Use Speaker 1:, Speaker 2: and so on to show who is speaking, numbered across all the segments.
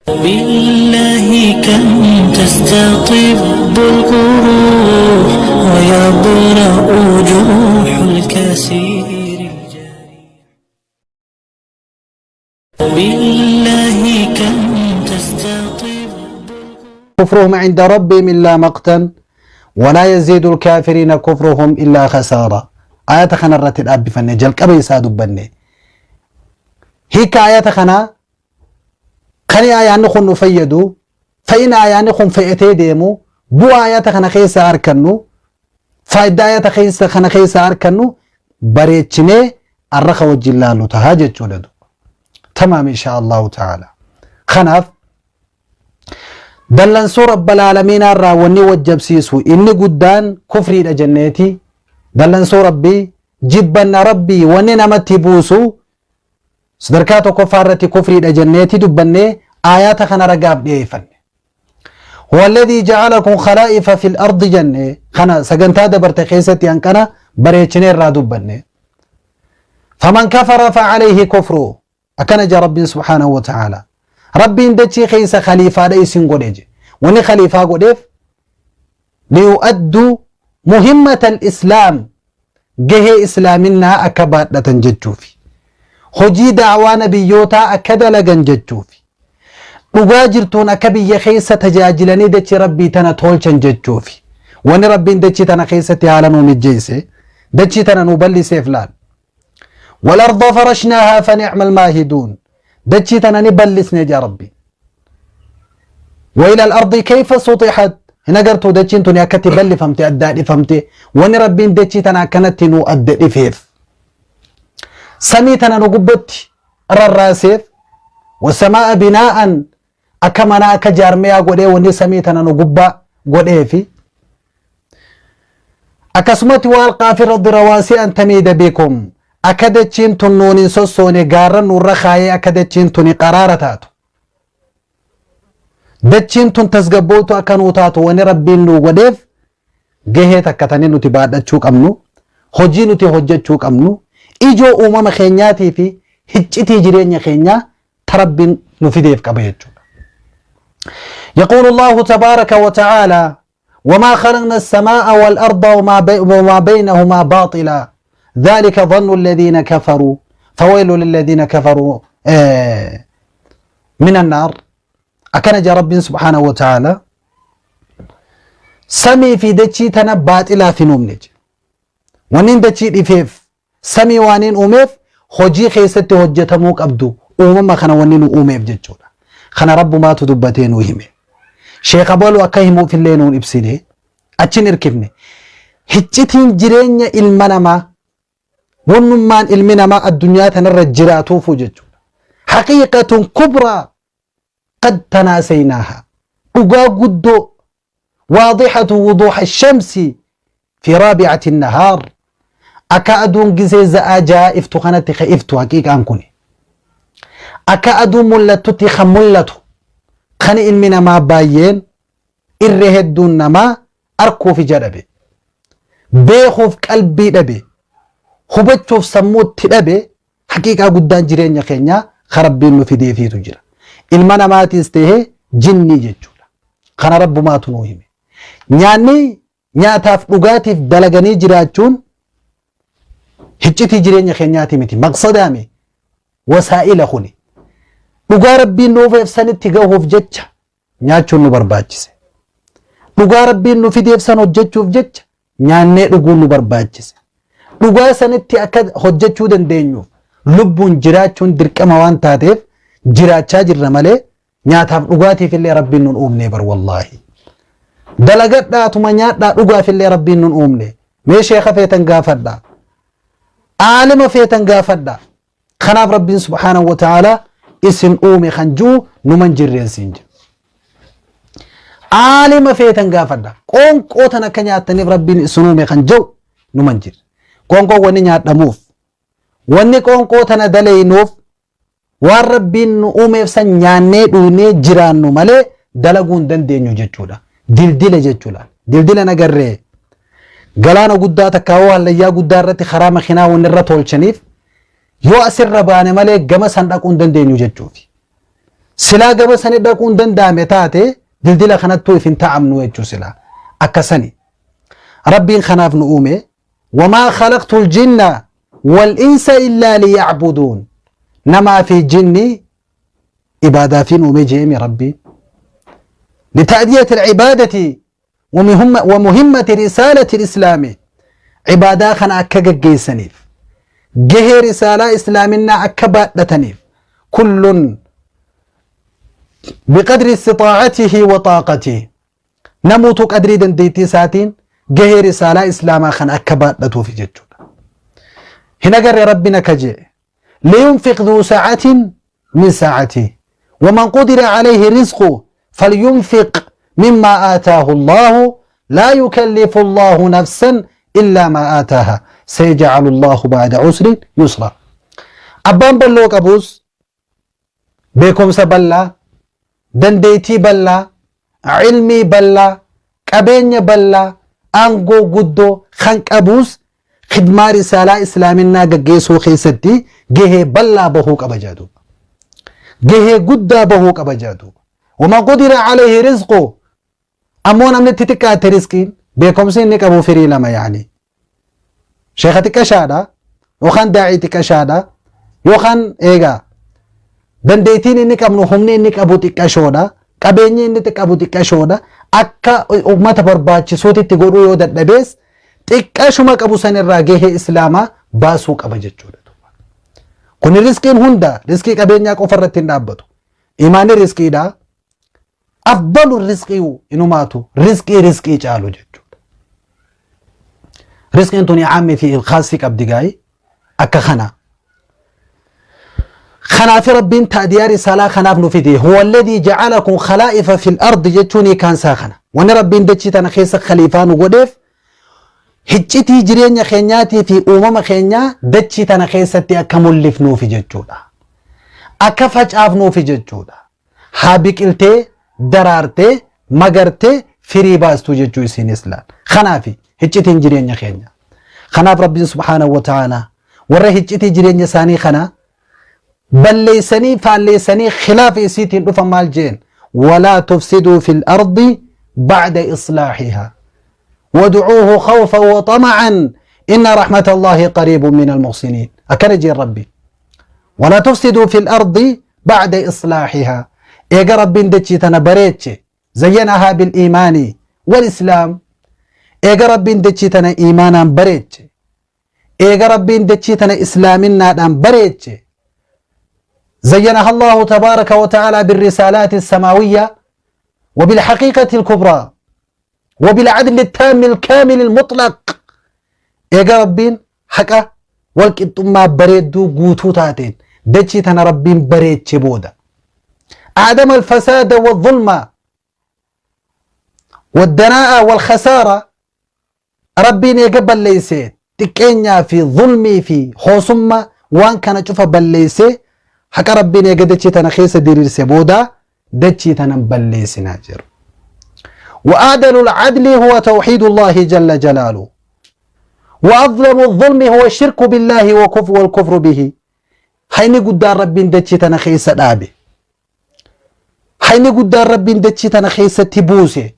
Speaker 1: بالله كم تستطب الجروح ويبرأ جروح الكثير الجريح. بالله كم تستطب
Speaker 2: كفرهم عند ربهم إلا مقتا ولا يزيد الكافرين كفرهم إلا خسارة. Ayata kana irratti dhaabbifanne jalqaba isaa dubbanne. Hiika ayata kanaa kan ayaanni kun nu fayyadu, fa'ina ayaanni kun fe'atee deemu, bu'aa ayata kana keessaa arkannu, faayidaa ayata keessa kana keessaa arkannu bareechinee arra ka wajjin laallu tahaa jechuudha. Tamaam, insha Allahu ta'ala. Kanaaf dallansuu Rabbal Aalamiinaa irraa wanni wajjabsiisu inni guddaan kufriidha jenneeti. Dallansuu Rabbii, jibbanna Rabbii wanni namatti buusu sadarkaa tokkoffaa irratti kufriidha jenneeti dubbannee aayaata kana ragaaf dhiyeeffanne. Walladhii ja'alakum khalaa'ifa fil ardi jenne kana sagantaa dabarte keessatti hanqana bareechinee irraa dubbanne. Faman kafara fa'alayhi kufru, akkana jaa Rabbiin subhaanahu wa ta'ala. Rabbiin dachii keessa khaliifaadha isin godhe je. Wanni khaliifaa godheef liyu'adduu muhimmata al-islaam, gahee islaaminaa akka baadhatan jechuufi. Hojii da'awaa nabiyyootaa akka dalagan jechuufi. Dhugaa jirtuun akka biyya keessa tajaajilanii dachii Rabbii tana tolchan jechuufi. Wanni Rabbiin dachii tana keessatti haala nuu mijjeesse, dachii tana nuu bal'iseef laal. Walarda farashnaahaa fani'mal maahiduun. Dachii tana ni bal'isne jaa Rabbiin. Wa ila al-ardi kayfa sutixat. Hin agartuu dachiin tuni akkatti bal'ifamte, addaa dhifamte? Wanni Rabbiin dachii tana akkanatti nuu adda dhifeef, samii tana nu gubbatti rarraaseef, wasamaa'a binaa'an, akka manaa, akka jaarmiyaa godhee wanni samii tana nu gubbaa godheefi, akkasumatti waalqaa fi ardi rawaasii an tamiida bikum, akka dachiin tun nuun hin sossoone gaarran nurra kaayee, akka dachiin tuni qaraara taatu, dachiin tun tasgabbootu akka nuu taatu wanni Rabbiin nuu godheef gahee takka tanii nuti baadhachuu qabnu, hojii nuti hojjechuu qabnu, ijoo uumama keenyaatii fi hiccitii jireenya keenyaa ta Rabbiin nu fideef qaba jechuudha. يقول الله تبارك وتعالى: وما خلقنا السماء والأرض وما بينهما باطلا ذلك ظن الذين كفروا فويل للذين كفروا من النار. Akkana jaa Rabbiin subhaanahu wa ta'ala: samii fi dachii tana baaxilaaf hin uumne jedhe. Wanni dachii dhifeef, samii waan hin uumeef, hojii keessatti hojjetamuu qabdu uumama kana wanni nu uumeef jechuudha. Kana Rabbumaatu dubbatee nu hime. Sheekh Abaluu akka himuuf illee nuun ibsine, achin irkifne. Hiccitiin jireenya ilma namaa, wannummaan ilmi namaa addunyaa tanarra jiraatuufu jechuudha. Haqiiqatun kubraa qad tanaasaynaaha. Dhugaa guddoo waadixatu wuduuxa shamsi fi raabi'ati nahaar. Akka aduun gisee za'aa ja'a iftu kanatti ka iftu haqiiqaan kuni. Akka aduun mul'attutti kan mul'atu kan ilmi namaa baay'een, irra hedduun namaa arkuuf ija dhabe. Beekuuf qalbii dhabe. Hubachuuf sammuutti dhabe. Haqiiqaa guddaan jireenya keenyaa kan Rabbiin nu fideefiitu jira. Ilma namaatiis ta'ee jinnii jechuudha. Kana Rabbumaatu nuu hime. Nyaanni, nyaataaf dhugaatiif dalaganii jiraachuun hiccitii jireenya keenyaati miti. Maqsadaami wasaa'ila kuni. Dhugaa Rabbiin nuufeef sanitti gahuuf jecha nyaachuun nu barbaachise. Dhugaa Rabbiin nu fideef san hojjechuuf jecha nyaannee dhuguun nu barbaachise. Dhugaa sanitti akka hojjechuu dandeenyuuf lubbuun jiraachuun dirqama waan taateef jiraachaa jirra malee nyaataaf dhugaatiif illee Rabbiin nun uumne bar wallaahi. Dalagadhaatuma nyaadhaa dhugaaf illee Rabbiin nun uumne. Mee sheeka feetan gaafadhaa. Aalima feetan gaafadhaa. Kanaaf Rabbiin subhaanahu wa ta'ala isin uume kan ji'u numan jirreen siin jedhu. Aalima feetan gaafadha. Qoonqoo tan akka nyaattaniif Rabbiin isin uume kan ji'u numan jirre. Qoonqoo wanni nyaadhamuuf, wanni qoonqoo tana daleynuuf, waan Rabbiin nu uumeef san nyaannee dhugnee jiraannu malee dalaguu hin dandeenyu jechuudha. Dildila jechuudha. Dildila nagarree galaana guddaa takkaawoo hallayyaa guddaa irratti karaa makiinaa wanni irra tolchaniif yoo asirra baane malee gama san dhaquu hin dandeenyu jechuufi. Silaa gama sani dhaquun danda'ame taate dildila kanattuu if hin ta'amnu jechuu silaa akka sani. Rabbiin kanaaf nu uume wamaa khalaqtul jinna wal insa illaa liya'buduun namaa fi jinni ibaadaafiin uume jeemi Rabbiin. Lita'diyati al-ibaadati ومهمة رسالة الإسلام عبادة خنا أكا جيسنيف جه رسالة إسلامنا أكا بادتنيف كل بقدر استطاعته وطاقته نموت قدري دنديتي ساتين جه رسالة إسلاما خنا أكا بادتو في جتشودا هنا قال ربنا كجي لينفق ذو ساعة من ساعته ومن قدر عليه رزقه فلينفق مما آتاه الله لا يكلف الله نفسا إلا ما آتاها سيجعل الله بعد عسر يسرا. أبان بلوك أبوس بكم سبلا دنديتي بلا علمي بلا قبين بلا أنغو قدو خنك أبوس خدمة رسالة إسلامنا قجيسو خيستي جه بلا بهوك أبجادو جه قدا بهوك أبجادو وما قدر عليه رزقه أمون أمن تتكات رزقين بكم سنك أبو فري لما يعني شيختك شادا وخان داعيتك شادا يوخان إيغا دنديتين إنك أمنو همني إنك أبو تكاشودا قبيني إنك أبو تكاشودا أكا أمة برباتش صوتي تقولوا يودت نبيس تكاشوما أبو سن الراجيه إسلاما باسوك أبجتشودا كن رزقين هندا رزقي قبيني أكو فرتين دابتو إيمان رزقي دا أفضل الرزق إنه ماتو رزقي رزقي جالو جتشودا رزق أنتوني عامي في الخاص أبدقاي أكا خنا خنا في رب تأديار رسالة خناف نفيده هو الذي جعلكم خلائف في الأرض جتوني كان ساخنا وأن رب دتشي تنخيس خليفان وقدف هجتي جرين خينياتي في أمم خينيا دتشي تنخيستي أكمل نوفي جتشودا أكفج أف نوفي جتشودا حابك التي درارتي مغرتي فري باستو جتشو سينسلان خنافي هجتي جرين خينيا خناف رب سبحانه وتعالى ورا هجتي جرين ساني خنا بليسني فاليسني خلاف سيتين دفا مال جين ولا تفسدوا في الأرض بعد إصلاحها ودعوه خوفا وطمعا إن رحمة الله قريب من المحسنين. أكرجي ربي ولا تفسدوا في الأرض بعد إصلاحها إيقا ربي اندتشي تنبريتشي زينها بالإيمان والإسلام إيقا ربي اندتشي تنا إيمانا بريتشي إيقا ربي اندتشي تنا إسلامنا بريتشي زينها الله تبارك وتعالى بالرسالات السماوية وبالحقيقة الكبرى وبالعدل التام الكامل المطلق. إيقا ربين حقا والكتما بريدو قوتو تاتين دجي تنا ربين بريد شبودا عدم الفساد والظلم والدناء والخسارة ربين يقبل ليسي تكينيا في ظلمي في خوصمة وان كان تشوف بليسي حكا ربين يقدر دجي تنا خيس ديرير سبودا دجي تنا بليسي ناجر. وأعدل العدل هو توحيد الله جل جلاله وأظلم الظلم هو الشرك بالله والكفر به. حين قدار ربين دجي تنا خيس دابي حين قدار ربين دجي تنا خيس تبوسي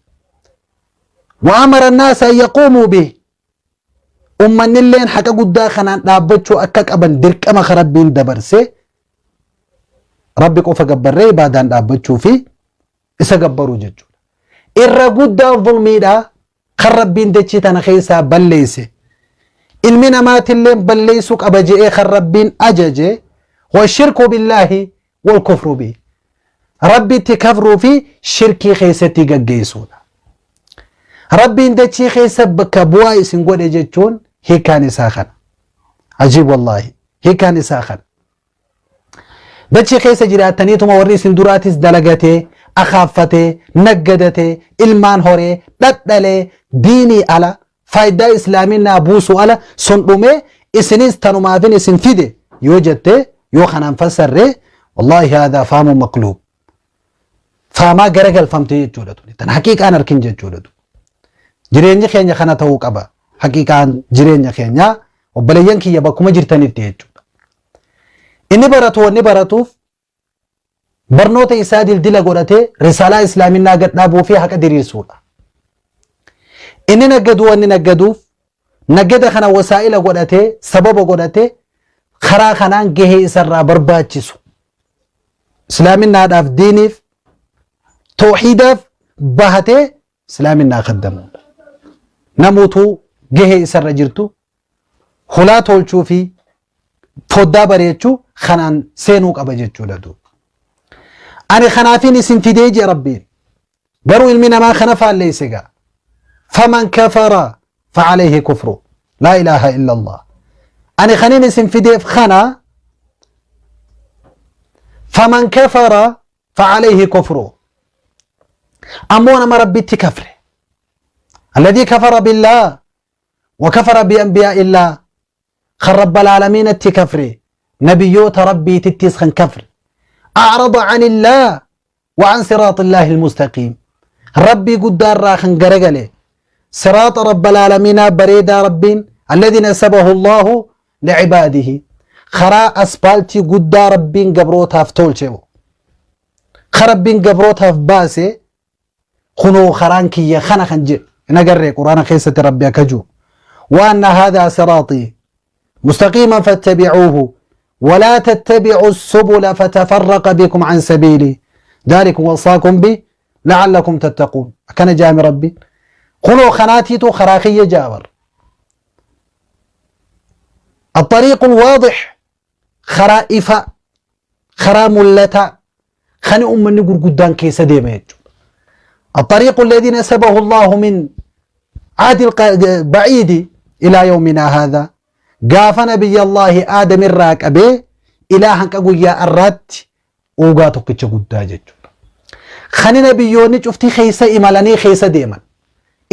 Speaker 2: وأمر الناس أن يقوموا به. أمان اللين حكا قدار خنان دابتشو أكاك أبن درك أما خربين دبرسي ربي قفا قبر بعدان دابتشو في إسا قبرو ججو إرى قدار ظلمي دا خربين دجي تنا خيسا بليسي المنا مات اللين بليسوك أبجي خربين أججي والشرك بالله والكفر به ربي تكفروا في شركي خيستي قجيسونا ربي اندتشي خيسة بكبواي سنقول جتشون هي كان ساخن عجيب والله هي كان ساخن دتشي خيسة جراتني ثم وري سندوراتيس دلقتي أخافتي نقدتي إلمان هوري دتلي ديني على فايدة إسلامي نابوسو على صندومي إسنيس تنمافين إسن فيدي يوجدتي يوخنا نفسر والله هذا فهم مقلوب فما قرقل فهمتي جولتوني تن حقيقة أنا ركن جولتو jireenya keenya kana ta'uu qaba haqiqaan jireenya keenya obboleeyyan kiyya bakkuma jirtanitti jechuudha. Inni baratu wanni baratuuf Barnoota isaa dildila godhatee risaalaa islaaminaa gad dhaabuu fi haqa diriirsuudha. Inni naggaduu wanni naggaduuf naggada kana wasaa'ila godhatee sababa godhatee karaa kanaan gahee isarraa barbaachisu islaaminaadhaaf diiniif toohiidaaf bahatee islaaminaa kaddamuudha. Namuutuu gahee isarra jirtu hulaa tolchuu fi foddaa bareechuu kanaan seenuu qaba jechuudha duuba. Ani kanaafin isin fidee jee Rabbiin. Garuu ilmi namaa kana faalleesse gaa. Faman kafara facalayhi kufru. Laa ilaaha illa Allah. Ani kanin isin fideef kana faman kafara facalayhi kufru. Ammoo nama Rabbitti kafre. Alladhii kafara billaah وكفر بأنبياء الله خن رب العالمين اتي كفري نبيوت ربي تتيس خن كفر أعرض عن الله وعن صراط الله المستقيم ربي قدار راخن قرقلي صراط رب العالمين بريدا ربين الذي نسبه الله لعباده خرا أسبالتي قدار ربين قبروتها في تولشيو خربين قبروتها في باسي kunoo karaan kiyya kana kan jedhe hin agarree quraana keessatti rabbi akka jiru وأن هذا صراطي مستقيما فاتبعوه ولا تتبعوا السبل فتفرق بكم عن سبيلي ذلكم وصاكم به لعلكم تتقون كان جامي ربي خلو خناتيتو خراخية جاور الطريق الواضح خرائف خرا ملتا خني أمني قدان كيس ديما jechuudha. الطريق الذي نسبه الله من عهد البعيد إلى يومنا هذا gaafa نبي الله آدم irraa qabee ilaa hanqa guyyaa arraatti uugaa tokkicha guddaa jechuudha. Kani nabiyyoonni cufti keessa imalanii keessa deeman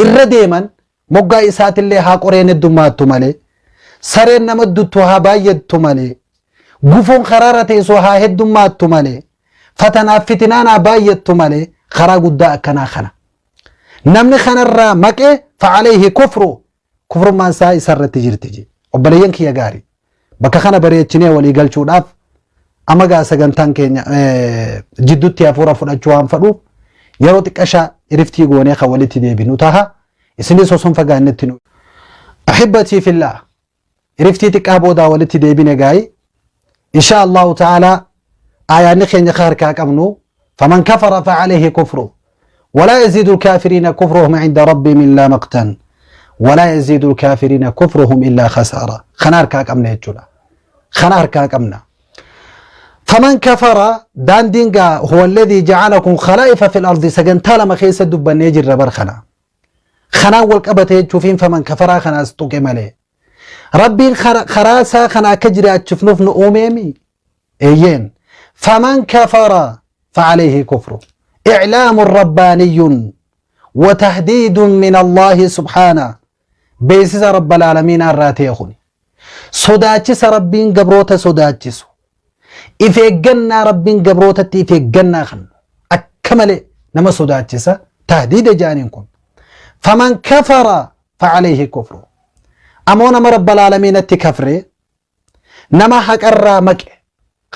Speaker 2: irra deeman moggaa isaatillee haa qoreen heddummaattu malee sareen nama duttu haa baay'attu malee gufuun karaarra teessu haa heddummaattu malee fatanaaf fitinaan haa baay'attu malee karaa guddaa akkanaa kana. Namni kanarraa maqee facalayhi kufru kufrummaan isaa isarratti jirti je. Obboleeyyan kiyya gaarii bakka kana bareechinee walii galchuudhaaf amma gaa sagantaan keenya jidduutti hafuura fudhachuu waan fadhuuf yeroo xiqqashaa iriftii goonee kan walitti deebinu taha isinis osoo hin fagaannetti nu. Ahibbatii fillah iriftii xiqqaa boodaa walitti deebine gaayi insha Allahu ta'ala aayaanni keenya ka harkaa qabnu faman kafara facalayhi kufru ولا يزيد الكافرين كفرهم عند ربهم إلا مقتا ولا يزيد الكافرين كفرهم إلا خسارة خنا harkaa qabna jechuudha خنا harkaa qabna فمن كفر daandiin gaa هو الذي جعلكم خلائف في الأرض sagantaa lama keessa dubbannee jirra bar kana kanaan wal qabate jechuufiin faman kafaraa kanaas tuqe malee rabbiin karaa isaa kana akka jiraachifnuuf nu uumeemi eeyyeen faman kafara فعليه كفره إعلام رباني وتهديد من الله سبحانه beeksisa رب العالمين irraa ta'e kun sodaachisa rabbiin gabroota sodaachisu if eeggannaa rabbiin gabrootatti if eeggannaa kan akka malee nama sodaachisa tahdiida jaaniin kun faman kafara facalayhi kufru ammoo nama رب العالمين atti kafre nama haqarraa maqe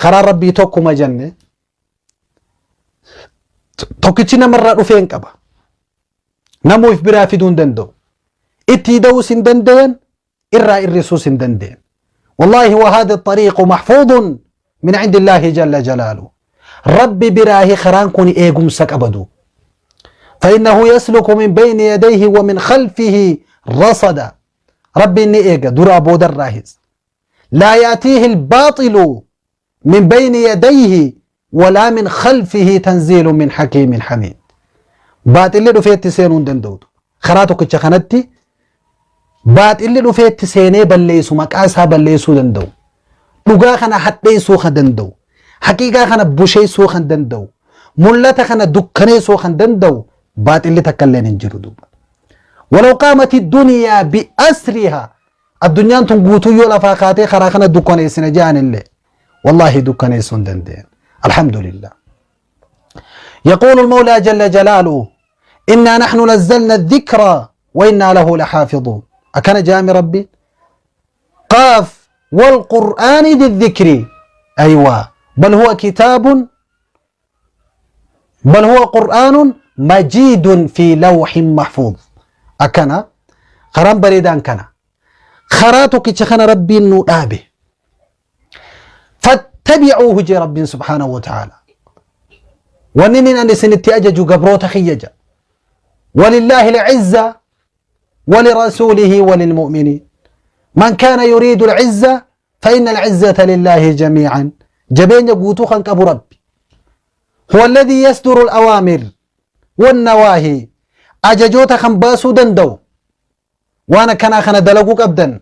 Speaker 2: karaa rabbii tokkuma jenne tokkichi namarraa dhufeen qaba namuu if biraa fiduu hin danda'u itti hida'uus hin danda'an irraa irrisuus hin danda'an والله وهذا الطريق محفوظ من عند الله جل جلاله ربي براه خران كون إيقم أبدو فإنه يسلك من بين يديه ومن خلفه رصدا ربي إني إيقا درا بود الراهز لا يأتيه الباطل من بين يديه ولا من خلفه تنزيل من حكيم حميد baaxilli dhufeetti seenuu hin danda'utu karaa tokkicha kanatti baaxilli dhufeetti seenee balleessu maqaa isaa balleessuu danda'u dhugaa kana hadheessuu kan danda'u haqiiqaa kana busheessuu kan danda'u mul'ata kana dukkaneessuu kan danda'u baaxilli takka illeen hin jiru duuba ولو قامت الدنيا بأسرها addunyaan tun guutuu yoo lafaa kaatee karaa kana dukkaneessina jedhan illee والله dukkaneessuu hin danda'an الحمد لله يقول المولى جل جلاله إنا نحن نزلنا الذكر وإنا له لحافظون akkana jaami ربي قاف والقرآن ذي الذكر أيوة بل هو كتاب Bal huwa qur'aanun majiidun fi lawhin mahfuuz. Akkana karaan bareedaan kana. Karaa tokkicha kana Rabbiin nuu dhaabe. Fattabi'uuhu jee Rabbiin subhaanahu wa ta'ala. Wanni inni ani isinitti ajaju gabroota kiyya jedha. Walillaahi al-izza ولرسوله وللمؤمنين من كان يريد العزة فإن العزة لله جميعا جبين قوتو خنك أبو ربي هو الذي يصدر الأوامر والنواهي أججوتا خن باسو دندو وانا كان خنا دلقوك أبدا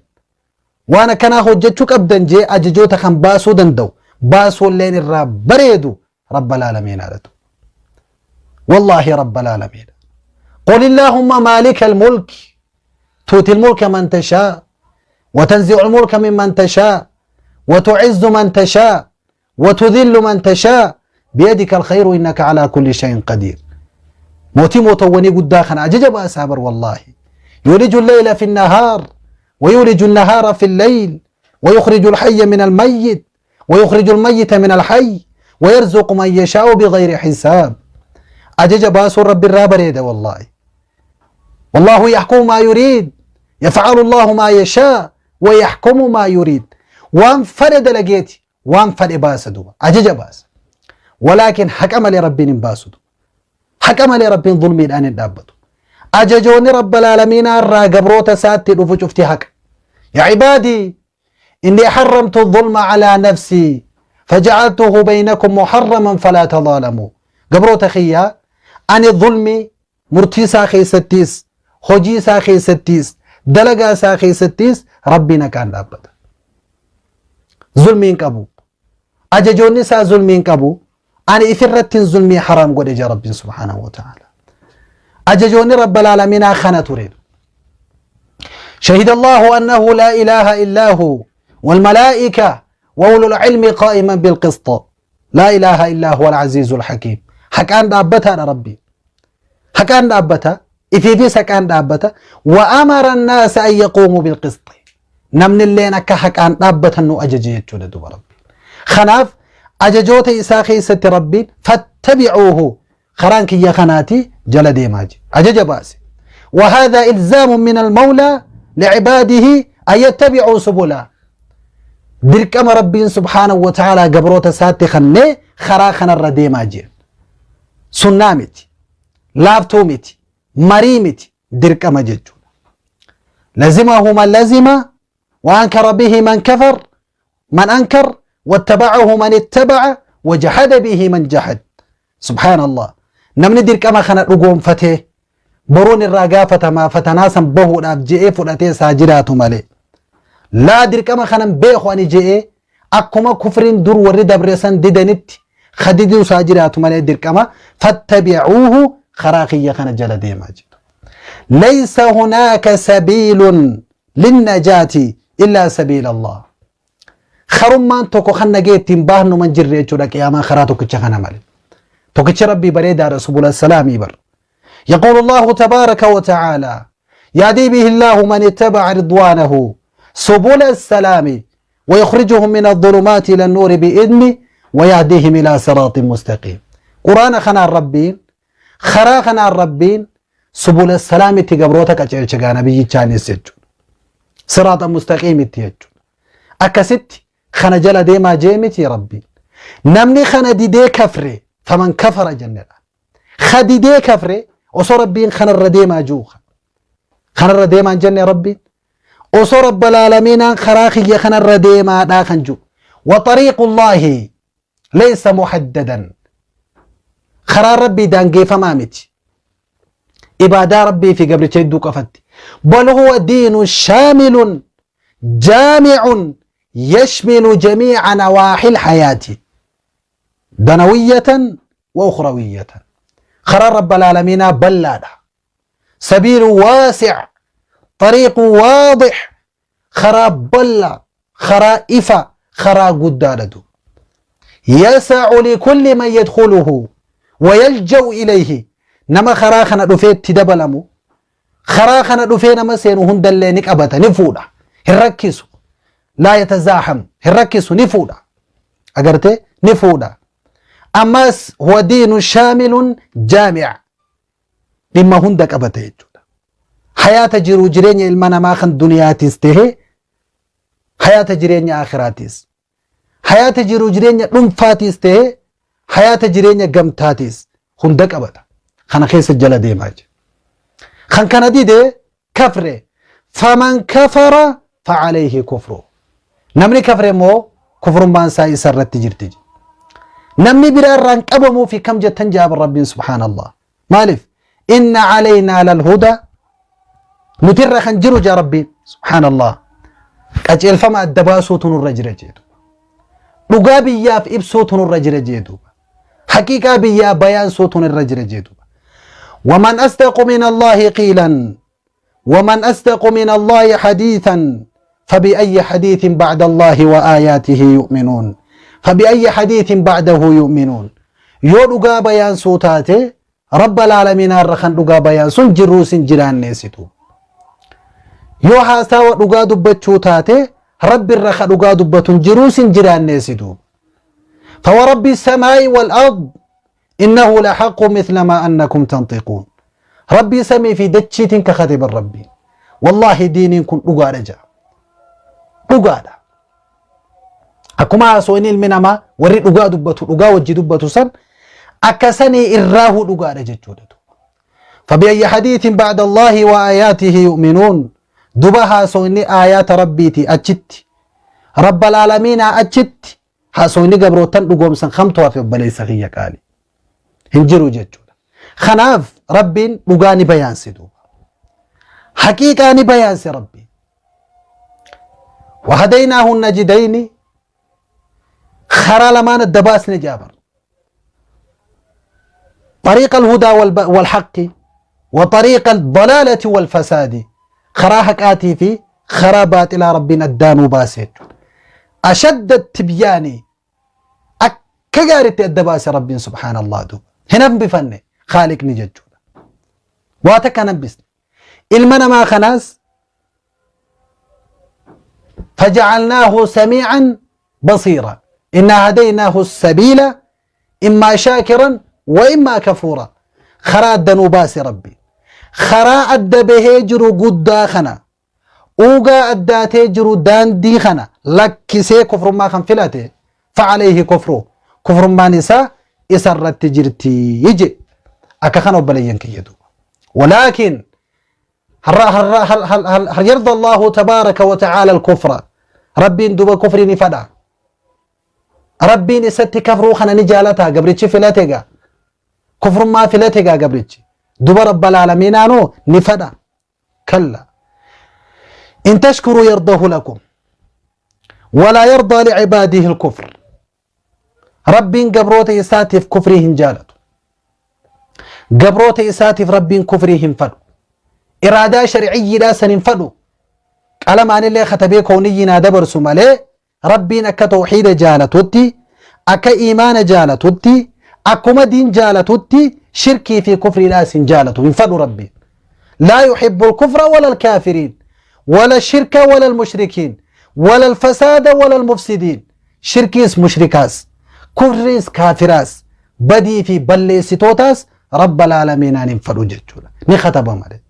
Speaker 2: وانا كان هجتشوك أبدا جي أججوتا خن باسو دندو باسو اللين الراب بريدو رب العالمين عدتو والله رب العالمين قل اللهم مالك الملك تؤتي الملك من تشاء وتنزع الملك ممن تشاء وتعز من تشاء وتذل من تشاء بيدك الخير إنك على كل شيء قدير موتي موتوني قد داخل أجج أسابر والله يولج الليل في النهار ويولج النهار في الليل ويخرج الحي من الميت ويخرج الميت من الحي ويرزق من يشاء بغير حساب أجج باس رب الرابريد والله والله يحكم ما يريد يفعل الله ما يشاء ويحكم ما يريد وان فرد لقيتي وان فرد باسدو أجج باس ولكن حكم لربي باسدو حكم لربي ظلمي الآن دابتو أججوني رب العالمين الرا قبروت ساتي رفو شفتي حق يا عبادي إني حرمت الظلم على نفسي فجعلته بينكم محرما فلا تظالموا قبروت خيا أن الظلم مرتي خيستيس hojii isaa keessattis dalagaa isaa keessattis rabbiin haqaan dhaabbata. Zulmii hin qabu. Ajajoonni isaa zulmii hin qabu. Ani ifirrattiin zulmii haraam godhe jaa rabbiin subhaanahu wa ta'ala. Ajajoonni rabbal aalamiinaa kana ture. شهد الله أنه لا إله إلا هو والملائكة وأولو العلم قائما بالقسط لا إله إلا هو العزيز الحكيم حكان دابتها ربي حكان دابتها إفيفيس حكان دابتها وأمر الناس أن يقوموا بالقسط نمن اللين أكا حكان دابتها أنه أججي يتولد ربي خناف أججوت إساخي ست ربي فاتبعوه خرانك يا خناتي جلدي ماجي أجج باسي وهذا إلزام من المولى لعباده أن يتبعوا سبلا دركما ربي سبحانه وتعالى قبروت ساتي خني خراخنا الردي ماجي سنامتي لافتومتي مريمتي دركما ججو لزمه من لزم وأنكر به من كفر من أنكر واتبعه من اتبع وجحد به من جحد سبحان الله نمني دركما خنا رقوم فتيه boruun irraa gaafatamaa fatanaa san bahuudhaaf je'ee fudhatee isaa jiraatu malee. Laa dirqama kanan beeku ani je'ee akkuma kufriin dur warri dabre san didanitti khadiduu isaa jiraatu malee dirqama fattabi'uuhu karaa kiyya kana jala deemaa jedhu. Laysa hunaaka sabiilun linnajaati illaa sabiila Allah. Karummaan tokko kan nagee ittiin baahnu man jirre jechuudha qiyaamaa karaa tokkicha kana malee. Tokkicha rabbii bareedaadha subula salaamii bar. يقول الله تبارك وتعالى يهدي به الله من اتبع رضوانه سبل السلام ويخرجهم من الظلمات إلى النور بإذنه ويهديهم إلى صراط مستقيم قرآن خنا الربين خرا خنا الربين سبل السلام تقبروتك أجل نبي سجون صراط مستقيم تيجون أكست خنا جل ديما جيمتي ربي نمني خنا دي, دي كفري فمن كفر جنة خدي دي كفري osoo rabbiin kanarra deemaa jiru kanarra deemaa hin jenne rabbiin osoo rabbal aalamiinaan karaa kiyya kanarra deemaadhaa kan jiru وطريق الله ليس محددا خرا ربي دانجيفما متي إبادة ربي في قبل تشيدو قفت بل هو دين شامل جامع يشمل جميع نواحي الحياة دنوية وأخروية خرا رب العالمين بلادة سبيل واسع طريق واضح خرا بلا خرا إفا خرا قدادة يسع لكل من يدخله ويلجأ إليه نما خرا خنا دفيت تدبلمو خرا خنا دفيت نما سينو هندلي نكبتا نفودا هركسو لا يتزاحم هركسو نفودا أقرتي نفودا Ammas huwa diinun shaamilun jaami'a. Dhimma hunda qabata jechuudha. Hayaata jiruu jireenya ilma namaa kan duniyaatis ta'e hayaata jireenya akhiraatis. Hayaata jiruu jireenya dhuunfaatis ta'e hayaata jireenya gamtaatis hunda qabata. Kana keessa jala deemaa jira. Kan kana dide kafre faman kafara facalayhi kufru. Namni kafre immoo kufrummaan isaa isa irratti jirti. Namni biraa irraa hin qabamuu fi kam jettan jaaba Rabbiin subhaanallah. Maaliif? Inna calaynaa lalhuda nuti irra kan jiru jaa Rabbiin subhaanallah. Qajeelfama adda baasuutu nurra jira jeetu. Dhugaa biyyaaf ibsuutu nurra jira jeetu. Haqiiqaa biyyaa bayaansuutu nurra jira jeetu. ومن أصدق من الله قيلا ومن أصدق من الله حديثا فبأي حديث بعد الله وآياته يؤمنون فبأي حديث بعده يؤمنون yoo dhugaa bayaansuu taate Rabbal Aalamiinaa irra kan dhugaa bayaansun jirruu sin jiraanneessitu. Yoo haasawa dhugaa dubbachuu taate Rabbi irra ka dhugaa dubbatun jiruu sin jiraanneessitu. فورب السماء والأرض إنه لحق مثل ما أنكم تنطقون ربي سمي في دتشيتين كخاتب الربي والله دينين كن dhugaadha ja'a. Dhugaadha. Akkuma haasawni ilmi namaa warri dhugaa dubbatu dhugaa wajji dubbatu san akka sanii irraahuu dhugaadha jechuudha. فبأي حديث بعد الله وآياته يؤمنون duba haasawni aayaata rabbiiti achitti rabbal aalamiinaa achitti haasawni gabrootan dhugoomsan kamtu hafe obboleessa kiyya qaali hin jiru jechuudha. Kanaaf rabbiin dhugaa ni bayaanse duuba. Haqiiqaa ni bayaanse rabbiin. وهديناه النجدين خرا لمان الدباس نجابر طريق الهدى والحق وطريق الضلالة والفساد خرا حقاتي في خرا باطل ربنا الدانو باسيت أشد التبيان أكجارت الدباس ربنا سبحان الله دو هنا بفن خالق نججو واتكنا بس المنا ما خناس فجعلناه سميعا بصيرا إنا هديناه السبيل إما شاكرا وإما كفورا خرا الدنوباس ربي خرا أدى جرو قدا خنا أوغا أداتي جرو دان دي خنا لكسي كفر ما خن فلاته فعليه كفره كفر ما نسا إسرت جرتي يجي أكا خنا وبلين كيدو ولكن هل هل هل هل هل هل يرضى الله تبارك وتعالى الكفر ربي دوبا كفر نفدا ربي نست كفرو خنا نجالتها قبرتش فلاتها كفر ما فلاتها قبرتش دوبا رب العالمين انو نفدا كلا إن تشكروا يرضه لكم ولا يرضى لعباده الكفر ربي قبروت يساتف كفرهم جالته قبروت يساتف ربي كفرهم فدو إرادة شرعية لا سننفدو قلم عن الله ختبي كوني نادبر سمالي ربي أكا توحيد جالتوتي أكا إيمان جالتوتي أكما دين جالتوتي شركي في كفر لا سنجالتو ينفدو ربي لا يحب الكفر ولا الكافرين ولا الشرك ولا المشركين ولا الفساد ولا المفسدين شركيس مشركاس كفريس كافراس بدي في بلي ستوتاس رب العالمين أن ينفدو جتشولا نختبه مالي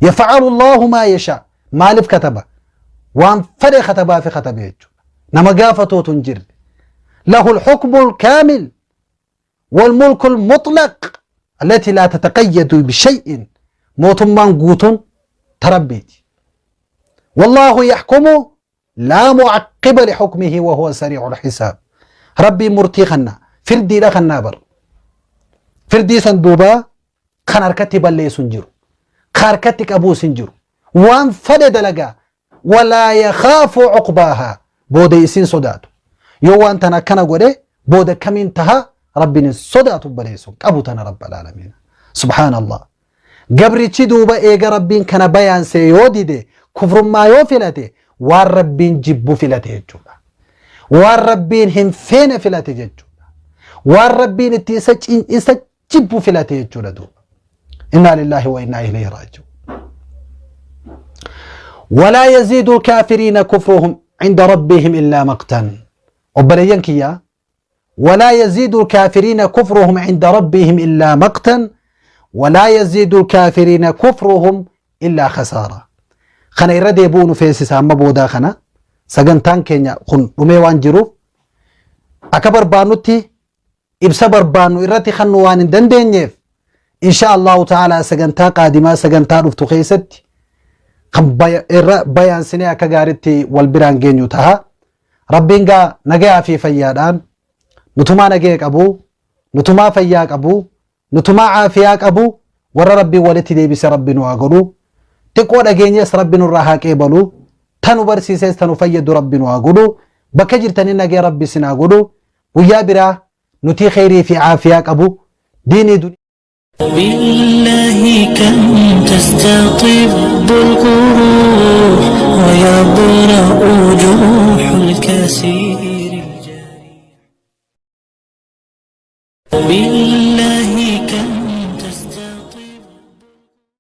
Speaker 2: يفعل الله ما يشاء مالف كتبه وان فري خطبه في خطبه نما قافتو تنجر له الحكم الكامل والملك المطلق التي لا تتقيد بشيء موت من قوت تربيت والله يحكم لا معقب لحكمه وهو سريع الحساب ربي مرتي خنا فردي لا خنا بر فردي صندوبا خنركتي بلي سنجرو خاركتك أبو سنجرو وان فدد لقا ولا يخاف عقباها بودا يسين صداتو يو أنت نكنا قولي بودا كمين تها ربي صداتو بليسو أبو تنا رب العالمين سبحان الله قبري تشدوبا إيقا ربين كان بيان سيودي دي كفر ما يوفلتي والربين جبو فلتي جولا والربين هم فين فلتي جولا والربين اتيسج إسج جبو فلتي جولا دوبا إنا لله وإنا إليه راجعون ولا يزيد الكافرين كفرهم عند ربهم إلا مقتا وبلينك يا Walaa yaziidu alkaafiriina kufruhum cinda rabbihim illaa maqtan walaa yaziidu alkaafiriina kufruhum illaa khasaara. Kana irra deebi'uu nu feesisa amma boodaa kana sagantaan keenya kun dhumee waan jiruuf akka barbaannutti ibsa barbaannu irratti kannu waan hin dandeenyeef insha Allahu ta'ala sagantaa qaadimaa sagantaa dhuftu keessatti kan irra bayaansinee akka gaaritti wal biraan geenyu taha. Rabbiin gaa nagayaa fi fayyaadhaan nutumaa nagaya qabu, nutumaa fayyaa qabu, nutumaa caafiyaa qabu warra Rabbiin walitti deebise Rabbi nu haa godhu. Xiqqoo dhageenyees Rabbi nurraa haa qeebalu. Tanu barsiisees tanu fayyadu Rabbi nu haa godhu. Bakka jirtanii nagaya Rabbi isin haa godhu. Guyyaa biraa nutii kheyrii fi caafiyaa qabu diinii duniyaa
Speaker 1: بالله كم تستطب القروح ويبرأ جروح الكسير.